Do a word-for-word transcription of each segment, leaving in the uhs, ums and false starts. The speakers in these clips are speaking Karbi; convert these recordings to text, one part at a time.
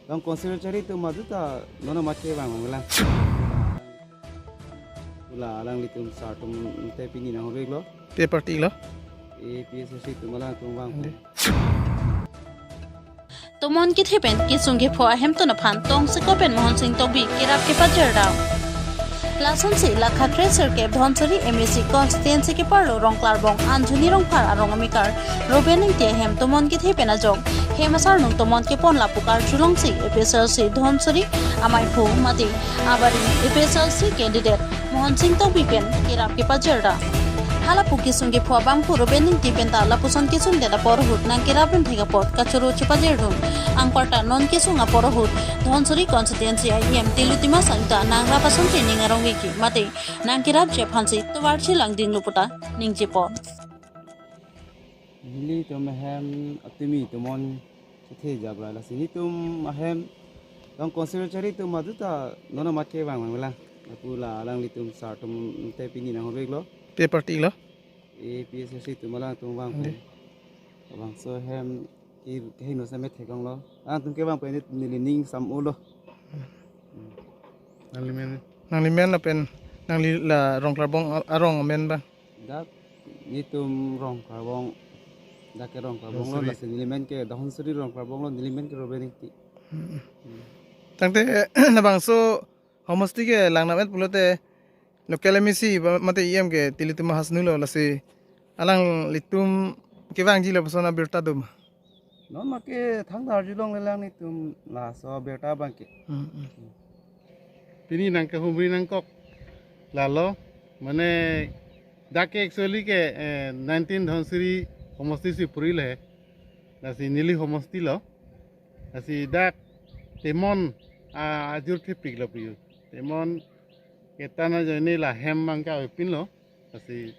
Tong constituency atum madu ta non amat kevang vanglang. Ula alanglitum sar atum te pini nang hobek lo. Te party lo? A P H L C atum alangtum vang. Ande. Tomon kethe pen kesung kepho ahemtun aphan Tongsekot pen Mohon Sing Tokbi kerap kepajir dam. Lasonsi la khathre sirkep Dhansiri M A C constituency keparlo Rongklarbong Anjuni Rongphar arong amekar Ruben Ingti ahem tomon kethe pen ajok hem asarnung tomon kepon lapu karjulongsi A P H L C Dhansiri amaiphu mate abari A P H L C candidate Mohon Sing Tokbi pen kerap kepajir dam. Halapu kesung kepho abangphu Ruben Ingti penta lapuson kesung det apor ahut nangkerap rim thek apot kachoro chepajirdun. Anparta non kesung apor ahut Dhansiri constituency A E M Tilottama Sangma nangrap ason trening arong veki mate nangkerapji aphansi tovar chelangdinglo puta ningjepo. Nelitum ahem atimi tomon kethe jabra lasi nelitum ahem Tong constituency atum madu ta non amat kevang vanglang. Lapu la alanglitum sar atum te pini nang hobek lo. Te party lo? A P H L C atum alangtum vang. Ande. Vangso ahem ke kehingno sa methek ong lo. Alangtum kevang pen neli ning sam-o lo. Nangli men. Nangli men lapen nangli la Rongklarbong arong amen ba? Dak nelitum Rongklarbong. Dak ke Rongklarbong lo, Dhansiri. Lasi neli men ke Dhansiri Rongklarbong lo, neli men ke Ruben Ingti. Hmm. Tangte labangso homosti ke langnam-et pulote local M A C ba mate E M ke Tilottama Hasnu lo, lasi alanglitum kevangji lapuson abirta doma? Non ma ke thangta arjulongle alanglitum laso abirta abang ke. Hmm, hmm. Pini nangkehumri nangkok lalo, mane dak ke actually ke, eh, nineteen Dhansiri homosti si puri le. Lasi neli homosti lo. Lasi dak temon, ah, ajur thepik lo piu. Temon ketana jone la hem abang ke avepin lo. Lasi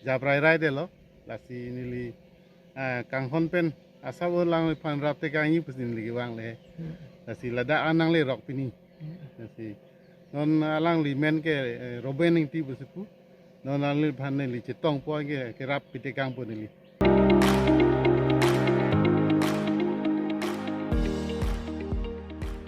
jabrai rai det lo. Lasi neli, ah, kanghon pen asap alangliphan rap tekangji pusi neli kevang le. Hmm. Lasi ladak an nangle rok pini. Hmm. Lasi non alangli men ke, eh, Ruben Ingti pusi pu. Non alangliphan neli chetongpo ke kerap pitekangpo neli.